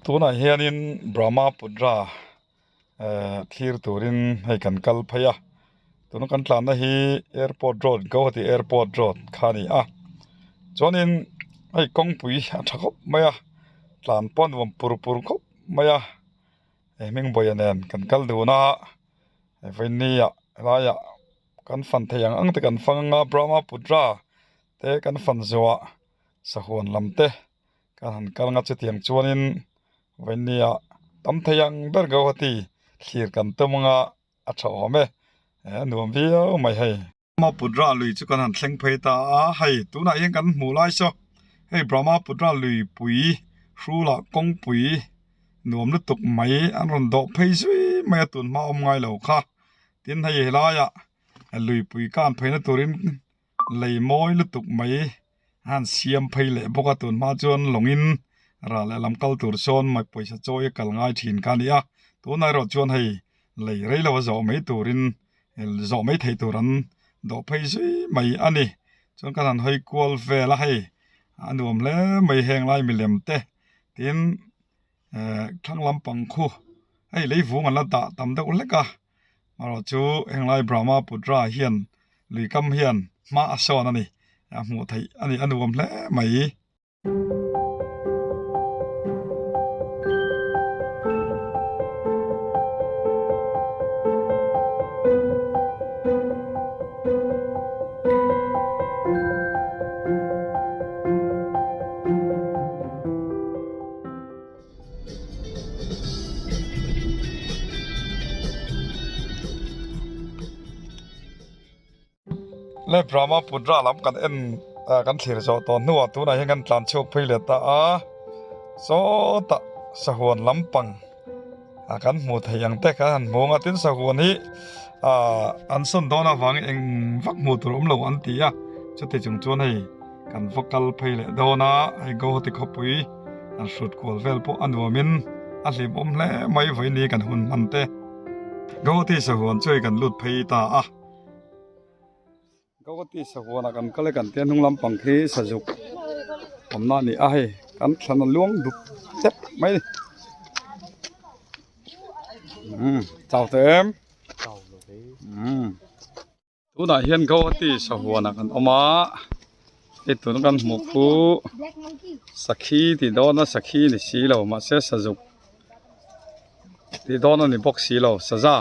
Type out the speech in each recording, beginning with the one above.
Tunah hianin Brahmaputra ehh thlir turin hei kan kal phei a tuna kan tlanna hi airport road Guwahati airport road kha a ni a chuanin hei kawngpui a tha khawp mai a tlan pawh a nuam pur pur khawp mai a hei hming bawih nen kan kal dun a vawinia helaiah kan fan thei ang ang te kan fang anga Brahmaputra te kan fan zawhah sahuan lam te. Ka han kal nga chutiang chuanin vawihnia tam thei ang ber Guwahati thlir kan tum anga a tha awm e, a nuam viau mai hei. Brahmaputra lui chu kan han thleng phei ta a, hei tunah hian kan hmuh lai saw hei Brahmaputra luipui hrulah kawngpui nuam lutuk mai an rawn dawh phei zui mai a tun hma awm ngai lo kha, tin hei helaiah luipui kan pheina turin lei mawi lutuk mai a han siam phei leh bawk a tun hma chuan lawngin ral leh lam kal tur sawn mai pawisa chawi a kal ngai thin kha a ni a tunah erawh chuan hei lei rei lo a zawh mai turin zawh mai theih tur an dawh phei zui mai a ni chuan kan han hawi kual vel a hei a nuam hle mai heng lai milem te tin ehh thlang lampang khu hei lei vung an la dah tam deuh hlek a. Erawh chu henglai Brahmaputra hian lui kam hian hma a sawn a ni a hmuh theih a ni a nuam hle mai. Le Brahmaputra lam kan en ah kan thlir zawh tawh hnuah tunah hian kan tlan chhuak phei leh ta a sawtah sahuan lampang ah kan hmuh theih ang te kha han hmu ang a tin sahuan hi ah an sawn dawn avangin eng vak hmuh tur awm lo an ti a chuti chung chuan hei kan va kal phei leh dawn a hei Guwahati khawpui an hrut kual vel pawh a nuamin a hlimawm hle mai vawiin kan hun hman te Guwahati sahuan chu hei kan lut phei ta a Guwahati sahuanah kan kal e kan tia hnung lampang khi sazuk awmna a ni a hei kan thlan a luang dup tep mai a ni umm chau teh em umm. Tunah hian Guwahati sahuanah kan awm a, hei tuna kan hmuh khu sakhi tih dawn a sakhi ni si lo mahse sazuk tih dawn a ni bawk si lo saza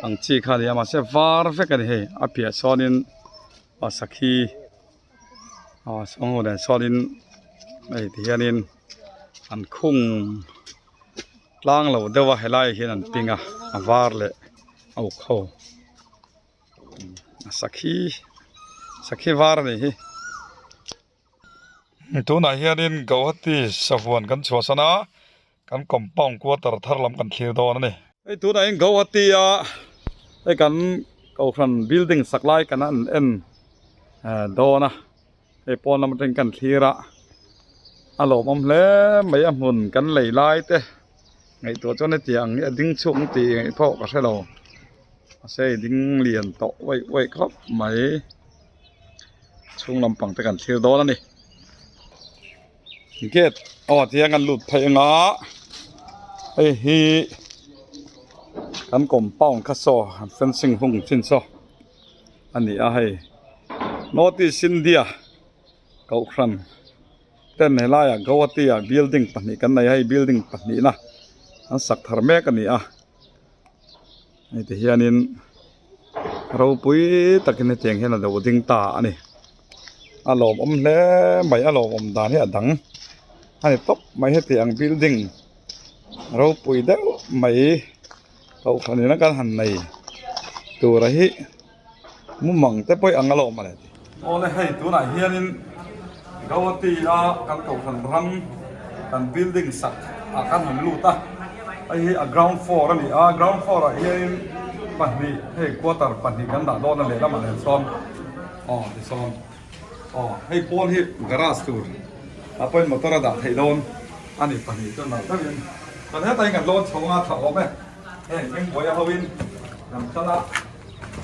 ang chi kha a ni a mahse var vek a ni hei a piah sawnin aw sakhi aw sawngo nen sawnin hei ti hianin an khung tlang lo deuh a helaiah hian an ping a a var leh a uk ho a sakhi sakhi var a nih hi tunah hianin Guwahati sahuan kan chhuahsan a kan compound quarter thar lam kan thlir dawn a ni. Hei tunah hian Guwahati a hei kan kohhran building sak lai kan han en dawn a. Hei pawn lam atangin kan thlir a, a lawmawm hle mai a hmun kan lei lai te ngaihtuah chuan hetiang ang hi a ding chhuak ang tih ngaih pawh ka hrelo mahse hei ding lian tawh uaih uaih khawp mai chhung lampang te kan thlir dawn a ni gate aw tiang an lut phei anga hei hi kan compound kha saw fencing hung chin saw. a ni a hei North East India kohhran ten helaiah Guwahati ah building pahnih kan nei a hei building pahnihna an sak thar mek a ni a hei ti hianin ropui takin hetiang hian a lo ding ta a ni a lawmawm hle mai a lawmawm dan hi a dang a ni tawp mai heti ang building ropui deuh mai. Kohhran ina kan han nei tura hi mumang te pawh ang alawm a ni. Awle hei tunah hianin Guwahati a kan kohhran ram kan building sak ah kan han lut a hei hi a ground floor a ni a ground floor ah hianin pahnih hei quarter pahnih kan dah dawn a lehlamah nen sawn aw tisawn aw hei pawn hi garage tur ah pawhin motor a dah theih dawn. A ni pahnih chuan nalh deuhin kan hetah hian kan lawn chho anga tha awm e heng Hmingbuaia ho in kan kal a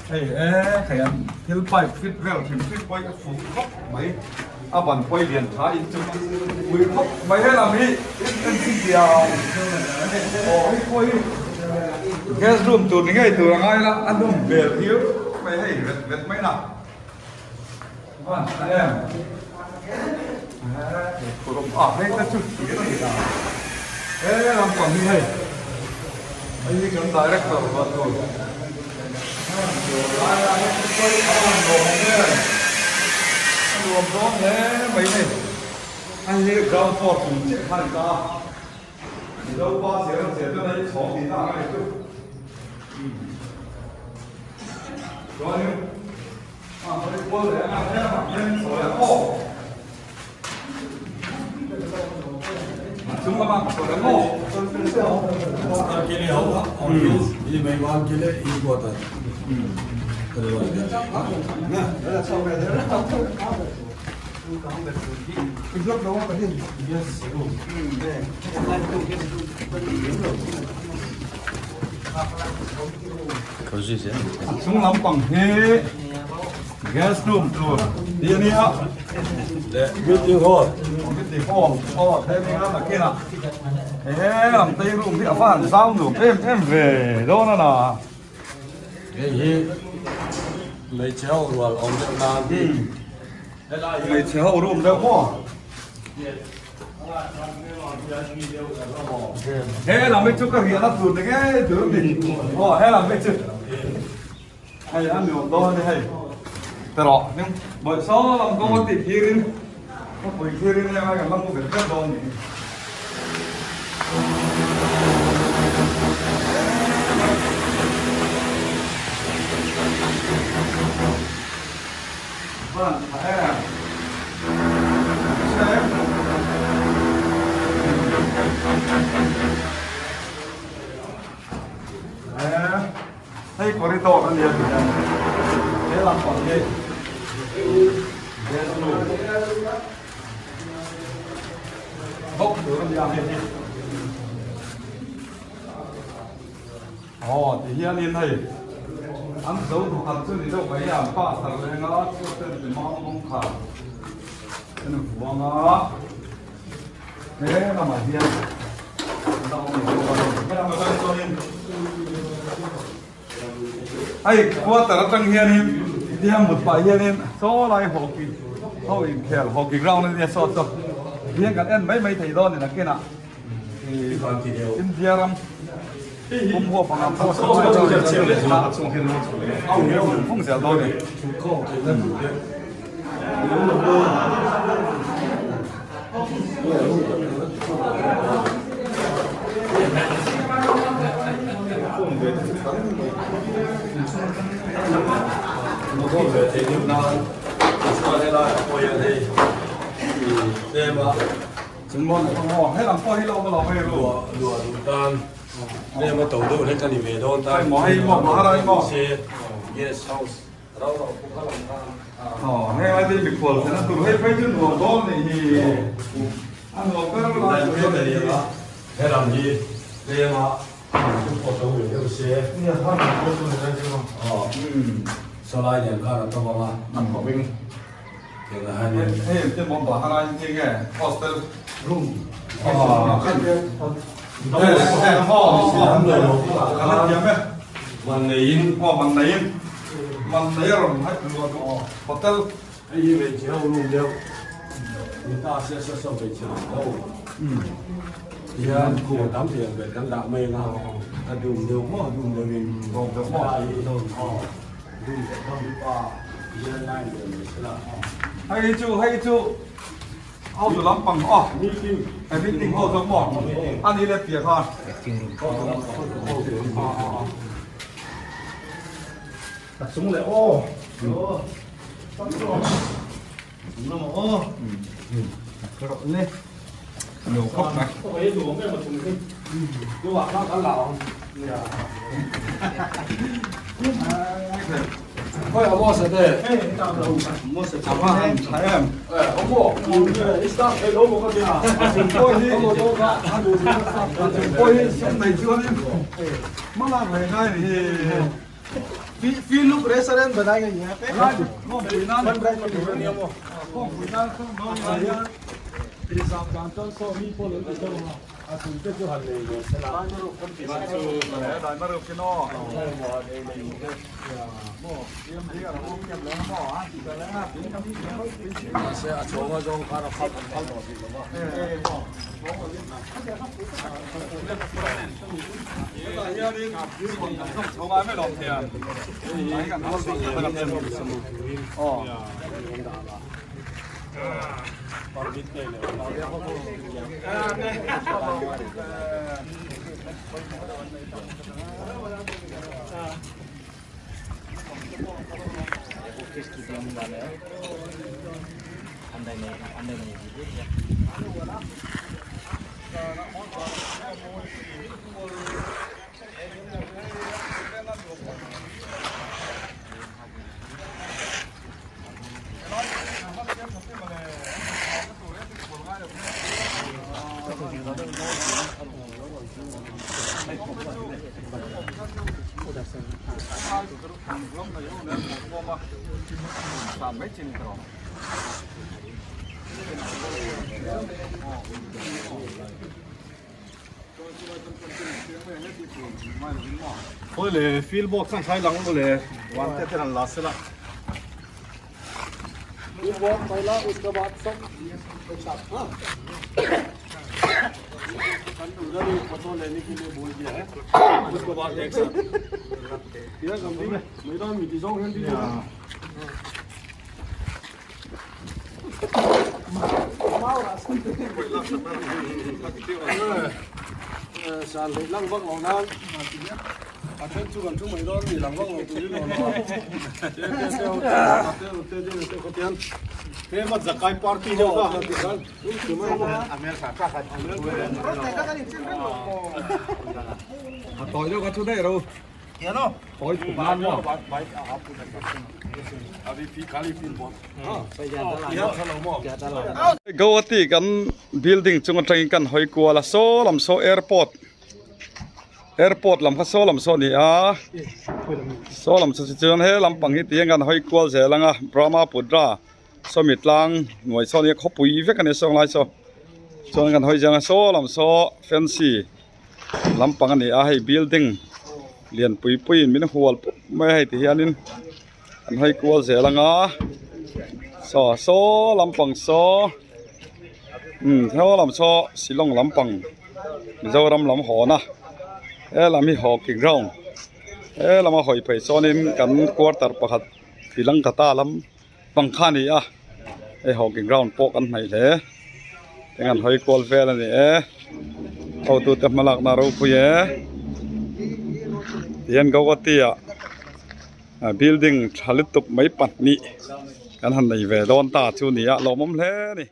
hei e hei an thil pipe fit vel hrim hrim pawh hi a fuh khawp mai. A ban pawi lian tha in chu pui khawp mai helam hi in en chin tia aw hei pawh hi guest room tur ni ngei tur a ngai la a nawm hmel viau mai hei vet vet mai na van tha em a hei te chu thir a ni ta he lampang hi hei hei hi kan director va tur A nuam dawn hle mai hei a hi ground floor chung chiah kha a ni ta a Mizo pa chhiar an chhiar chuan hei chhawng tih na ang a ni chu chuanin a hawi kual leh ang a helamah hian sawi ang aw. Chung lampang hi Guest room tur tih a ni a leh meeting hall meeting hall aw thleng a nakinah he lam tei room hi a va han zau nuam em em ve dawn a na. Hei hi hmeichhe ho rual awm deuh nan hmeichhe ho room deuh maw he lam hi chu ka riahna tur ni ngei tur a ni aw he lam hi chu. Hei a nuam dawn a ni hei erawh hnung bawih saw lam kawng a tih thirin khawpui thirin heng lai kan la hmu vet vet dawn a ni. Van tha em. Hei corridor a nia ti hian he lampang hi guest room bawk tur a nia hei hi aw ti hianin hei an zo thawkhat chu ni deuh mai a an pastor leng a chuan ti mau kawngkhar an vuang a. He lamah hian la awm leh bawk a he lamah chuan chuanin hei quarter atang hianin tia mut pah hianin saw lai hockey ho inkhel hockey ground ania saw chu hian kan en mai mai thei dawn a ni nakinah India ram pum huap ang ang pawh saw phung zel dawn a ni. Aw heng lai te hi mikhual thlen a tur hei phei chu nuam dawn nih hi a nuam ber lai chu a ni a. He lam hi tlema chu pawh to ve deuh se. Aw sawlai nen khan a to ang a. An khawp in. Engah hian in. Hei engtin maw bahar a in nge hostel room. Man neiin. Aw man neiin. Man nei a rawn haih luah duh hotel. Hei hi hmeichhe ho room deuh ni ta se saw saw hmeichhe ho hian khum a tam thei ang ber kan dah mai anga a dum deuh maw dum deuh in dum deuh maw dum deuh dawn pa hian line ve mai sela. Hei chu hei chu House lampang aw he meeting hall zawk maw a ni le piah khan a chung leh aw aw rawh le no khawp mai Awle field box khan thlai lang awle wan te te han la sela. Guwahati kan building chung atangin kan hawi kual a saw lam saw airport airport lam kha saw lam saw a ni a saw lam chu chuan he lampang hi tihian kan hawi kual zel ang a Brahmaputra sawmi tlang hnuai saw a nia khawpui vek a ni saw lai saw chuan kan hawi zel ang a saw lam saw fancy lampang a ni a hei building lian pui pui in min hual pup mai a hei ti hianin an hawi kual zel ang a saw saw lampang saw umm saw lam saw shillong lampang mizoram lam hawn a helam hi hockey ground helama hawi phei chuanin kan quarter pakhat tilangkata lam pang kha a ni a hei hockey ground pawh kan hnaih hle eng an hawi kual vel a ni e hotute hmalakna a ropui e tihian Guwahati ah building tha lutuk mai pahnih kan han nei ve dawn ta chu a ni a lawmawm hle a ni.